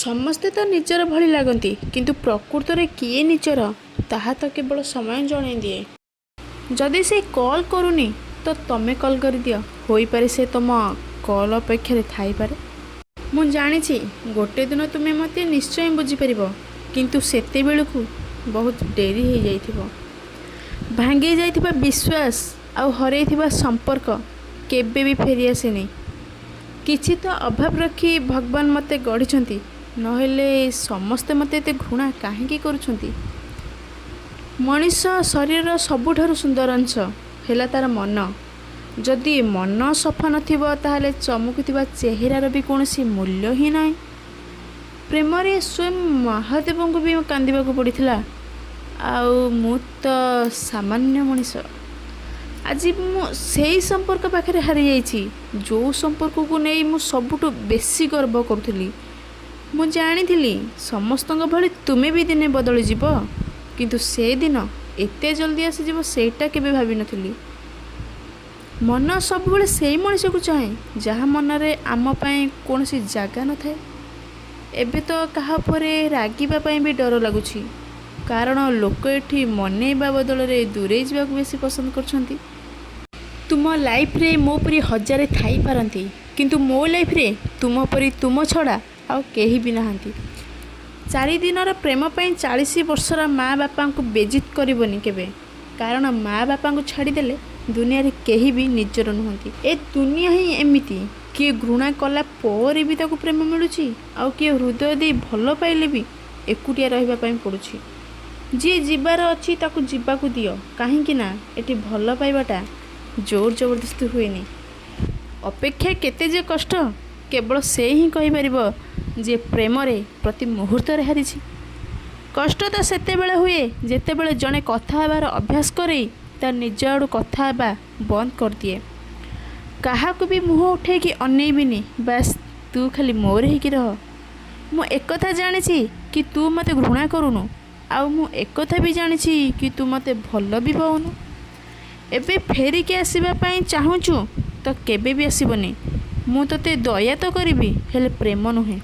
ସମସ୍ତେ ତ ନିଜର ଭଳି ଲାଗନ୍ତି, କିନ୍ତୁ ପ୍ରକୃତରେ କିଏ ନିଜର ତାହା ତ କେବଳ ସମୟ ଜଣାଇ ଦିଏ। ଯଦି ସେ କଲ୍ କରୁନି ତ ତମେ କଲ୍ କରିଦିଅ। ହୋଇପାରେ ସେ ତୁମ କଲ୍ ଅପେକ୍ଷାରେ ଥାଇପାରେ। ମୁଁ ଜାଣିଛି ଗୋଟେ ଦିନ ତୁମେ ମୋତେ ନିଶ୍ଚୟ ବୁଝିପାରିବ, କିନ୍ତୁ ସେତେବେଳକୁ ବହୁତ ଡେରି ହେଇଯାଇଥିବ। ଭାଙ୍ଗି ଯାଇଥିବା ବିଶ୍ୱାସ ଆଉ ହରେଇଥିବା ସମ୍ପର୍କ କେବେ ବି ଫେରିଆସେନି। କିଛି ତ ଅଭାବ ରଖି ଭଗବାନ ମୋତେ ଗଢ଼ିଛନ୍ତି, ନହେଲେ ସମସ୍ତେ ମୋତେ ଏତେ ଘୃଣା କାହିଁକି କରୁଛନ୍ତି? ମଣିଷ ଶରୀରର ସବୁଠାରୁ ସୁନ୍ଦର ଅଂଶ ହେଲା ତା'ର ମନ। ଯଦି ମନ ସଫା ନଥିବ, ତାହେଲେ ଚମକୁଥିବା ଚେହେରାର ବି କୌଣସି ମୂଲ୍ୟ ହିଁ ନାହିଁ। ପ୍ରେମରେ ସ୍ୱୟଂ ମହାଦେବଙ୍କୁ ବି କାନ୍ଦିବାକୁ ପଡ଼ିଥିଲା, ଆଉ ମୁଁ ତ ସାମାନ୍ୟ ମଣିଷ। ଆଜି ମୁଁ ସେଇ ସମ୍ପର୍କ ପାଖରେ ହାରିଯାଇଛି, ଯେଉଁ ସମ୍ପର୍କକୁ ନେଇ ମୁଁ ସବୁଠୁ ବେଶୀ ଗର୍ବ କରୁଥିଲି। ମୁଁ ଜାଣିଥିଲି ସମସ୍ତଙ୍କ ଭଳି ତୁମେ ବି ଦିନେ ବଦଳିଯିବ, କିନ୍ତୁ ସେଦିନ ଏତେ ଜଲ୍ଦି ଆସିଯିବ ସେଇଟା କେବେ ଭାବିନଥିଲି। ମନ ସବୁବେଳେ ସେଇ ମଣିଷକୁ ଚାହେଁ, ଯାହା ମନରେ ଆମ ପାଇଁ କୌଣସି ଜାଗା ନଥାଏ। ଏବେ ତ କାହା ଉପରେ ରାଗିବା ପାଇଁ ବି ଡର ଲାଗୁଛି, କାରଣ ଲୋକ ଏଠି ମନେଇବା ବଦଳରେ ଦୂରେଇ ଯିବାକୁ ବେଶୀ ପସନ୍ଦ କରୁଛନ୍ତି। ତୁମ ଲାଇଫରେ ମୋ ପରି ହଜାରେ ଥାଇପାରନ୍ତି, କିନ୍ତୁ ମୋ ଲାଇଫରେ ତୁମ ପରି ତୁମ ଛଡ଼ା ଆଉ କେହି ବି ନାହାନ୍ତି। 4 ଦିନର ପ୍ରେମ ପାଇଁ 40 ବର୍ଷର ମା ବାପାଙ୍କୁ ବେଜିତ କରିବନି କେବେ, କାରଣ ମା ବାପାଙ୍କୁ ଛାଡ଼ିଦେଲେ ଦୁନିଆରେ କେହି ବି ନିଜର ନୁହନ୍ତି। ଏ ଦୁନିଆ ହିଁ ଏମିତି, କିଏ ଘୃଣା କଲା ପରେ ବି ତାକୁ ପ୍ରେମ ମିଳୁଛି, ଆଉ କିଏ ହୃଦୟ ଦେଇ ଭଲ ପାଇଲେ ବି ଏକୁଟିଆ ରହିବା ପାଇଁ ପଡ଼ୁଛି। ଯିଏ ଯିବାର ଅଛି ତାକୁ ଯିବାକୁ ଦିଅ, କାହିଁକି ନା ଏଠି ଭଲ ପାଇବାଟା ଜୋର ଜବରଦସ୍ତି ହୁଏନି। ଅପେକ୍ଷା କେତେ ଯେ କଷ୍ଟ, କେବଳ ସେ ହିଁ କହିପାରିବ ଯେ ପ୍ରେମରେ ପ୍ରତି ମୁହୂର୍ତ୍ତରେ ହାରିଛି। କଷ୍ଟ ତ ସେତେବେଳେ ହୁଏ, ଯେତେବେଳେ ଜଣେ କଥା ହେବାର ଅଭ୍ୟାସ କରେଇ ତା ନିଜ ଆଡ଼ୁ କଥା ହେବା ବନ୍ଦ କରିଦିଏ। କାହାକୁ ବି ମୁହଁ ଉଠେଇକି ଅନେଇବିନି, ବାସ୍ ତୁ ଖାଲି ମୋର ହେଇକି ରହ। ମୁଁ ଏକଥା ଜାଣିଛି କି ତୁ ମୋତେ ଘୃଣା କରୁନୁ, ଆଉ ମୁଁ ଏକଥା ବି ଜାଣିଛି କି ତୁ ମୋତେ ଭଲ ବି ପାଉନୁ। ଏବେ ଫେରିକି ଆସିବା ପାଇଁ ଚାହୁଁଛୁ ତ କେବେ ବି ଆସିବନି। ମୁଁ ତୋତେ ଦୟା ତ କରିବି, ହେଲେ ପ୍ରେମ ନୁହେଁ।